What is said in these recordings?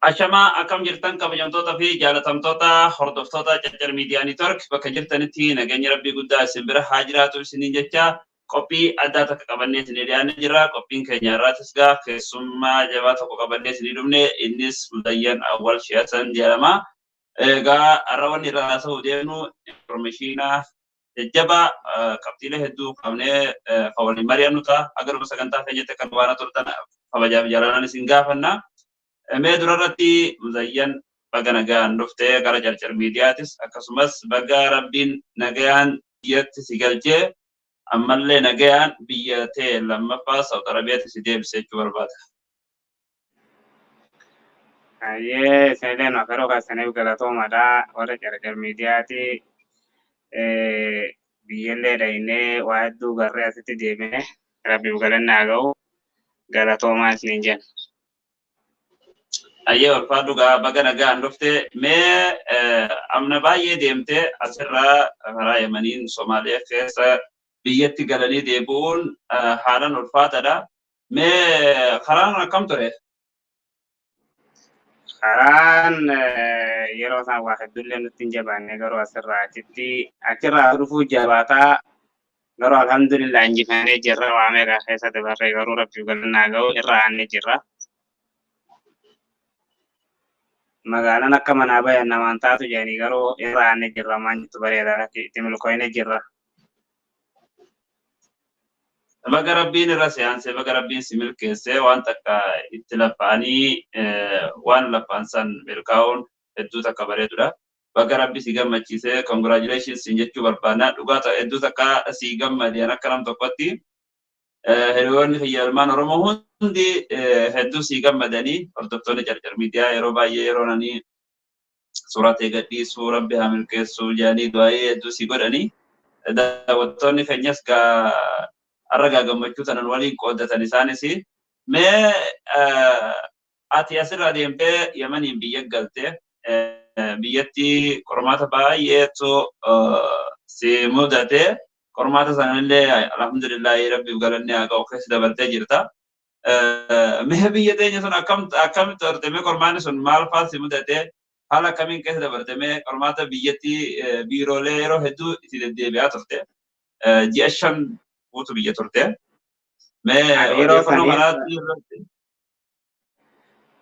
Ashamaa, akkam jirtan, kabajamtoota fi jaalatamtoota hordoftoota Carcar Miidiyaa Network? Bakka jirtanitti nageenya Rabbii guddaa isin bira haa jiraatu isiniin jecha, qophii addaa takka qabannee isinii dhiyaannee jirra. Qophiin keenya irraatis gaa keessummaa jabaa tokko qabannee isinii dhufne. Innis Muzayyan Awwal Shi'asan jedhama. Egaa har'a wanni irraa haasa'uu deemnu information jajjabaa qabxiilee hedduu qabnee kan waliin mari'annu ta'a. Agaruma sagantaa keenyatti akka waan turtan kabajaaf jaalalaan isin gaafanna. Mee durarratti, Muzayyan, baga nagaan dhuftee gara Carcar Miidiyaatis, akkasumas baga Rabbiin nagayaan biyyatti si galchee, ammallee nagayaan biyya ta'e lammaffaa Saawud Arabiyaatti si deebise jechuu barbaada. Ayyee, isinillee nu afeeruu keessaniif galatoomadha. Warra Carcar Miidiyaati. Biyyallee dhaynee waa hedduu garree asitti deebine, Rabbiif galanni haa ga'u. Galatoomaa isiniin jenna. Ayyee, ulfaadhu gaa, baga nagaan dhufte. Mee amna baay'ee deemtee asirraa karaa Yemaniin Somaaliyaa keessa biyyatti galanii deebi'uun haalaan ulfaataadha. Mee karaan akkam ture? Karaan yeroo isaan waa hedduullee nutti hin jabaanne, garuu asirraa achitti achirraa dhufuu jabaataa, garuu alhamdulillah injifannee jirra. Waa meeqa keessa dabarree, garuu Rabbiif galanni haa ga'u, irra aannee jirra. Magaalaan akka manaa bayan namaan taatu jedhanii, garuu irra aannee jirra. Maan jettu, bareedaadha, itti milkooyne jirra. Baga Rabbiin irra si aansee, baga Rabbiin si milkeessee. Waan takka itti laffa'anii waan laffa'an san milkaa'uun hedduu takka bareedudha. Baga Rabbi si gammachiisee, congratulations sin jechuu barbaadna. Dhugaa hedduu takka si gammadeen akka nam tokkotti. Hiriyoonni kiyya ilmaan Oromoo hundi hedduu si gammadanii, hordoftoonni Carcar Miidiyaa yeroo baay'ee yeroo nani suuraa ta'e gadhiisuu, Rabbi haa milkeessuu jedhanii du'aayee hedduu si godhanii, daawwattoonni keenyas gaa har'a gaa gammachuu tanan waliin qooddatan isaanis. Mee ati asirraa deemtee Yemaniin biyya galte, biyyatti qormaata baay'eetu si mudate. Qormaata sanallee alhamdulillahi, Rabbiif galanni haa ga'u, keessa dabartee jirta. Mee biyya teenya sun akkam akkamitti turte? Mee qormaanni sun maal fa'aa si mudate? Haala akkamiin keessa dabarte? Mee qormaata biyyatti biiroolee yeroo hedduu itti deddeebi'aa turte. Ji'a 5 guutuu biyya turte. Mee odeeffannoo kanaatti irratti.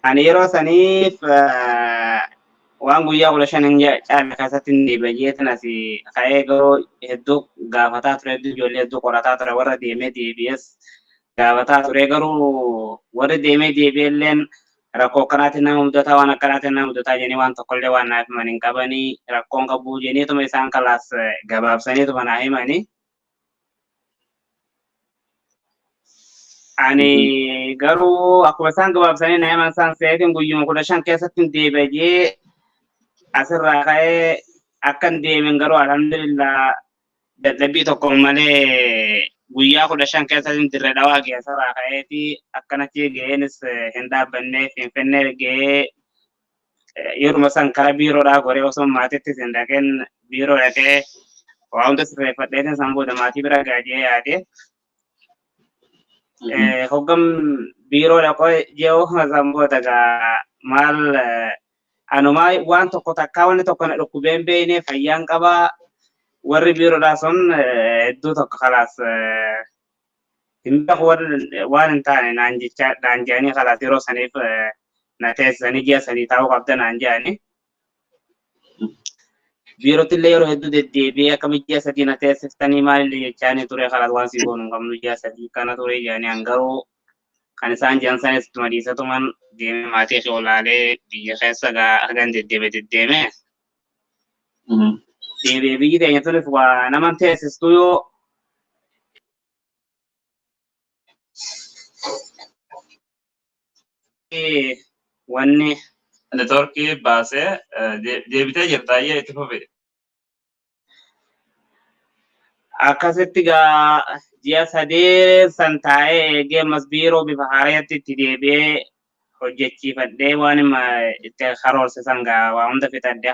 Ani yeroo saniif waan guyyaa 15 hin caalle keessatti hin deebi'a jeetan asii ka'ee, garuu hedduu gaafataa ture, hedduu ijoollee hedduu qorataa ture, warra deemee deebi'es gaafataa ture. Garuu warri deemee deebi'e illeen rakkoo akkanaatiin nama mudataa, waan akkanaatiin nama mudataa jedhanii waan tokkollee waan naaf himan hin qabanii. Rakkoon qabuu jedhaniituma isaan kalaas gabaabsaniituma naa himanii. Ani garuu akkuma isaan gabaabsanii na himan isaan seetiin guyyuma 15 keessatti hin deebi'a jee asirraa ka'ee akka hin deemin, garuu alhamdulillah dadhabbii tokko malee guyyaa 15 keessatti Dirree Dhawaa ga'e. Asirraa ka'eeti akkanatti ga'eenis hin dhaabbanne. Finfinnee ga'ee yeruma san kara biiroodhaa goree, osoo maatittis hin dhaqin biiroo dhaqee waa hunda sirreeffadheetiin san booda maatii bira ga'a jee yaade. Hoggam biiroo dhaqoo ji'oo san booda gaa maal, anumaa waan tokko takkaa wanni tokko na dhukkubeen beekne, fayyaan qabaa. Warri biiroodhaa sun hedduu tokko kalaas hin beeku, waan hin taane naan jecha naan jedhanii, kalaas yeroo saniif na teessisanii ji'a 3 taa'uu qabda naan jedhanii. Biirootti illee yeroo hedduu deddeebi'ee akkamitti ji'a 3 na teessiftanii maalillee jechaanii ture. Kalaas waan si goonu hin qabnu, ji'a 3 kana ture jedhanii. An garuu kan isaan jedhan sanis ittuma dhiisatuman deemee maatii kee olaalee biyya keessa gaa hagan deddeeme deddeeme. Deebi'ee biyyi teenya tunis waa naman teessistuu yoo wanni Networkii baasee deebitee jirta, ayyee itti fufi. Akkasitti gaa ji'a 3 san taa'ee eegee ammas biiroo bifa haaraatti itti deebi'ee hojjechiifadhee, waan hima itti karoorse san gaa waa hunda fixadhee,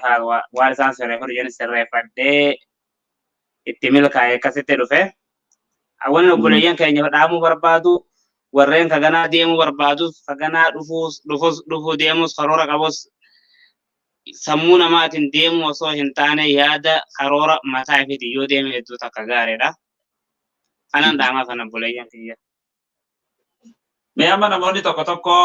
waan isaan sirreeffadhu jedhan sirreeffadhee itti milkaa'e, akkasitti dhufe. Wanni obboleeyyan keenya dhaamuu barbaadu Warreen kaganaa deemuu barbaadus kaganaa dhufuu deemus karoora qabus sammuu namaatiin deemuu osoo hin taane yaada karoora mataa ifiitiin yoo deeme hedduu takka gaariidha. Kanan dhaamaa kana obboleeyyan kiyya. Mee amma namoonni tokko tokko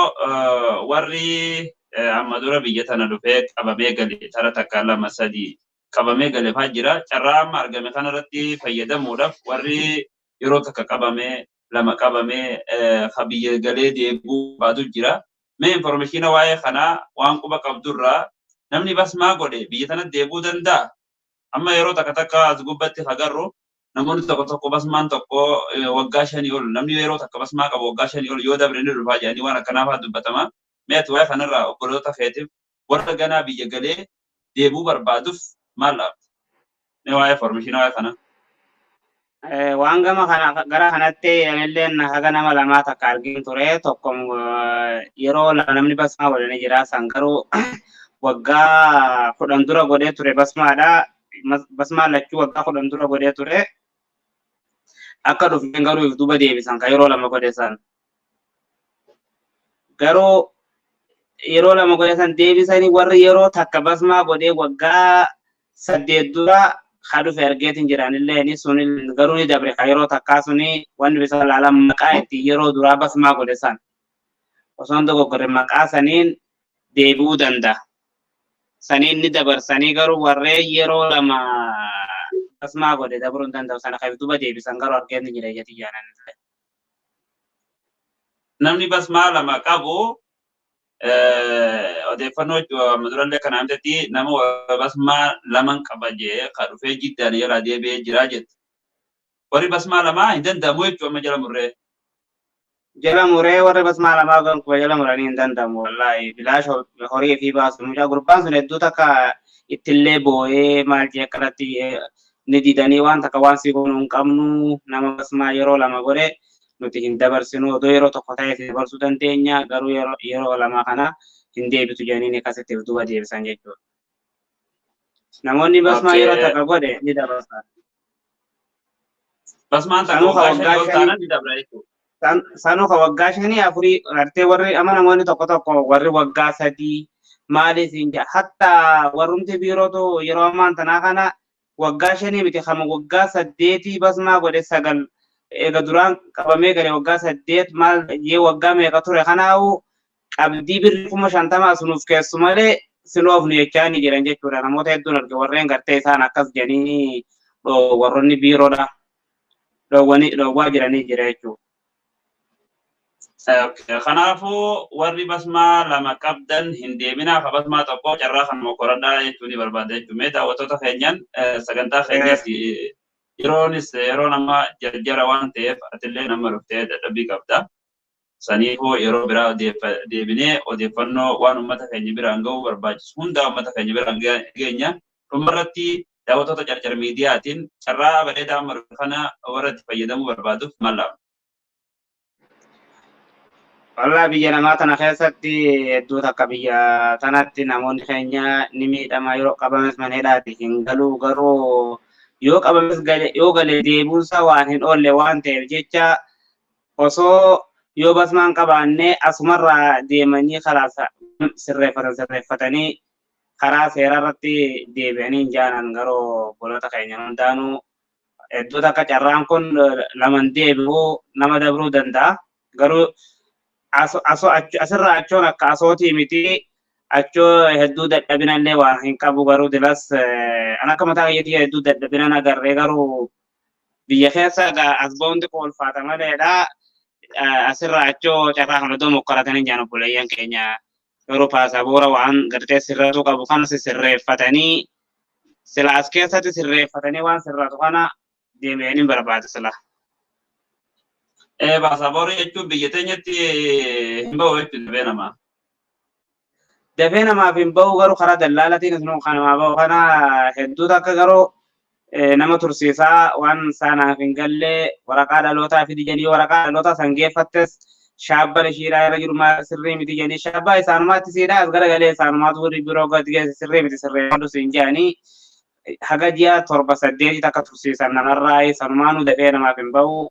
warri amma dura biyya tana dhufee qabamee gale tara takka lama sadii qabamee gale fa'aa jira. Carraa amma argame kanarratti fayyadamuudhaaf warri yeroo takka qabamee lama qabamee ka biyya galee deebi'uu barbaadu jira. Mee informeeshina waa'ee kanaa waan quba qabdurraa namni basmaa godhe biyya tana deebi'uu danda'a. Amma yeroo takka takka as gubbatti agarru namoonni tokko tokko basmaan tokko waggaa 5 ol namni yeroo takka basmaa qabu waggaa 5 ol yoo dabre ni dhufaa jedhanii waan akkanaa fa'aa dubbatama. Mee ati waa'ee kanarraa obboloota keetiif warra ganaa biyya galee deebi'uu barbaaduuf maal dhaabda? Mee waa'ee informeeshina waa'ee kanaa. Waan gama kana gara kanatti anilleen haga nama lamaa takka argin ture tokko yeroo lama namni basmaa godhanii jira san garuu waggaa 10 dura godhee ture basmaadha. Basmaa lachuu waggaa 10 dura godhee ture. Akka dhufeen garuu if duuba deebisan kan yeroo lama godhe san. Garuu yeroo lama godhe san deebisanii warri yeroo takka basmaa godhee waggaa 8 dura ka dhufe argeetiin jiranillee ni sun garuu ni dabre ka yeroo takkaa suni wanni bisa laalan maqaa itti yeroo duraa basmaa godhe san. Osoo hin dogoggorre maqaa saniin deebi'uu danda'a. Saniin ni dabarsanii garuu warreen yeroo lama basmaa godhe dabruu hin danda'u. Sana kan duuba deebisan garuu argeen ni jira jetti jaalan. Namni basmaa lama qabu odeeffannoo amma durallee kana himtetti nama basmaa laman qaba jee ka dhufee jiddaan jalaa deebi'ee jira jette. Warri basmaa lamaa hin danda'amu jechuudha amma jala murree. Jala muree warri basmaa lamaa gonkuba jala muranii hin danda'amu wallaahi bilaash horii fi baasu mucaa gurbaan sun hedduu takka ittillee boo'ee maal jee akkanatti ni didanii waan takka waan si goonu hin qabnu nama basmaa yeroo lama godhe nuti hin dabarsinu odoo yeroo tokko ta'e si dabarsuu dandeenya garuu yeroo lama kana hin deebitu jedhanii akkasitti duuba deebisan jechuudha. Namoonni basmaa yeroo takka godhe ni dabarsa. Basmaan takka waggaa 5 ol taanaan ni dabra jechuudha. Sanuu ka waggaa 5 4 gartee warri amma namoonni tokko tokko warri waggaa 3 maaliif hin jedha hatta warrumti biirootu yeroo ammaan tanaa kana waggaa 5 miti kama waggaa 8 basmaa godhe 9 eega duraan qabamee gale waggaa 8 maal jee waggaa meeqa ture kanaa'u qabdii birri 50,000 sunuuf keessu malee siloofnu jechaa ni jiran jechuudha. Namoota hedduun arge warreen gartee isaan akkas jedhanii warroonni biiroodha dhoowwaa jiranii jira jechuudha. Kanaafuu warri basmaa lama qabdan hin deebinaa ka basmaa tokko carraa kanuma koradhaa jechuun ni barbaada jechuudha. Mee daawwattoota keenyaan sagantaa keenyas yeroonis yeroo nama jarjara waan ta'eef atillee nama dhuftee dadhabbii qabda. Saniifuu yeroo biraa deebinee odeeffannoo waan uummata keenya biraan ga'uu barbaachisu hundaa uummata keenya biraan geenya. Dhumarratti daawwattoota Carcar Miidiyaatiin carraa bareedaa amma kana warra itti fayyadamuu barbaaduuf maal dhaamta? Wallaa biyya namaa tana keessatti hedduu takka biyya tanatti namoonni keenya ni miidhama yeroo qabames mana hidhaati hin galuu garuu yoo qabames yoo gale deebiinsa waan hin oolle waan ta'eef jecha osoo yoo basmaan qabaanne asumarraa deemanii karaa sirreeffatanii karaa seeraarratti deebi'anii hin jaanan garuu obboloota keenya hundaanuu hedduu takka carraan kun laman deebi'uu nama dabruu danda'a garuu asirraa achoon akka asootii miti achoo hedduu dadhabinallee waan hin qabu garuu dilas an akka mataa kiyyaatti hedduu dadhabinan agarree garuu biyya keessa as ba'uun xiqqoo ulfaata maleedha. Asirraa achoo carraa kana odoo mokkoratanii jiran obboleeyyan keenya yeroo paasaboora waan gartee sirratuu qabu kana sirreeffatanii sila as keessatti sirreeffatanii waan sirratu kana deebi'anii barbaadu sila. Paasaboora jechuun biyya teenyatti hin ba'u jechuudha dafee namaa. Dafee namaaf hin ba'u garuu karaa dallaalatiin isinuu kan namaa ba'u kana hedduu takka garuu nama tursiisaa waan saanaaf hin galle waraqaa dhalootaa fidi jedhanii waraqaa dhalootaa san geeffattes shaabban ishiidhaa irra jiru sirrii miti jedhanii shaabbaa isaanumaatti siidhaa as garagalee isaanumaatu warri biroo gadi geesse sirrii miti sirreeffadhu siin jedhanii haga ji'a 7 8 takka tursiisan namarraa sanumaanuu dafee namaaf hin ba'u.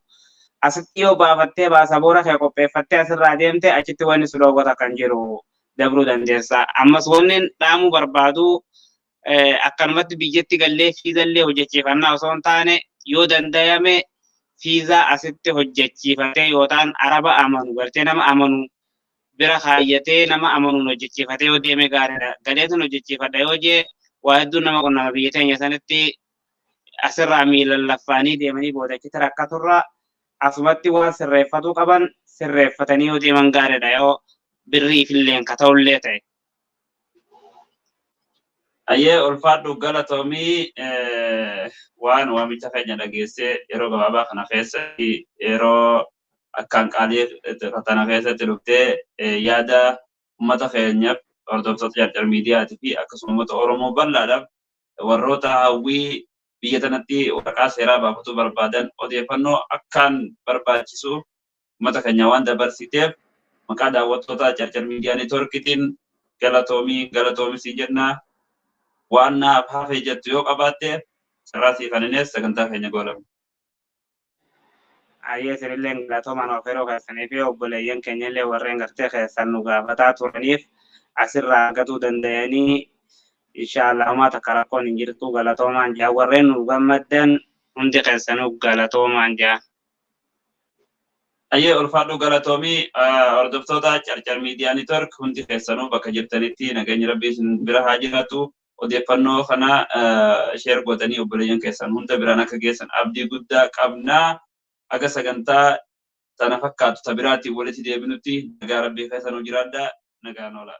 Asitti yoo baafattee baasaboora kee qopheeffattee asirraa deemte, achitti wanni si dhoowwata kan jiru, dabruu dandeessa. Ammas wanni dhaamuu barbaadu, akkanumatti biyyatti gallee fiizallee hojjechiifannaa osoo hin taane, yoo danda'ame fiizaa asitti hojjechiifatee yoo ta'an, araba amanu gartee nama amanu bira kaayyatee nama amanuun hojjechiifatee yoo deeme gaariidha. Galeetiin hojjechiifadha yoo jee, waa hedduun nama qunnama. Biyya teenya sanitti asirraa miilan laffaanii deemanii booda achitti rakkaturra, asumatti waan sirreeffatuu qaban sirreeffatanii yoo deeman gaariidha, yoo birriifillee ka ta'ullee ta'e. Ayyee, ulfaadhu, galatoomii. Waan waamicha keenya dhageessee yeroo gabaabaa kana keessatti, yeroo akkaan qaalii tana keessatti dhuftee yaada uummata keenyaaf, hordoftoota Carcar Miidiyaatii fi akkasuma uummata Oromoo bal'aadhaaf, warroota hawwii biyya tanatti waraqaa seeraa baafatuu barbaadan odeeffannoo akkaan barbaachisu uummata keenya waan dabarsiteef, maqaa daawwattoota Carcar Miidiyaa Neetworkiitiin galatoomii, galatoomii siin jenna. Waan naaf hafe jettu yoo qabaatte, carraa sii kennines, sagantaa keenya goolabna. Ayyee, isinillee galatoomaan of yeroo keessanii fi obboleeyyan keenyallee warreen gartee keessan nu gaafataa turaniif asirraa argatuu danda'anii, inshaallah homaa takka rakkoon hin jirtu, galatoomaan jaa. Warreen nu gammaddan hundi keessanuu galatoomaan jaa. Ayyee, ulfaadhu, galatoomii. Hordoftoota Carcar Miidiyaa Neetwork hundi keessanuu bakka jirtanitti nageenyi Rabbii isin bira haa jiraatu. Odeeffannoo kana share gootanii obboleeyyan keessan hunda biraan akka geessan abdii guddaa qabna. Aga sagantaa tana fakkaatu ta biraatiin walitti deebinutti nagaa Rabbii keessa nu jiraadha. Nagaan oolaa.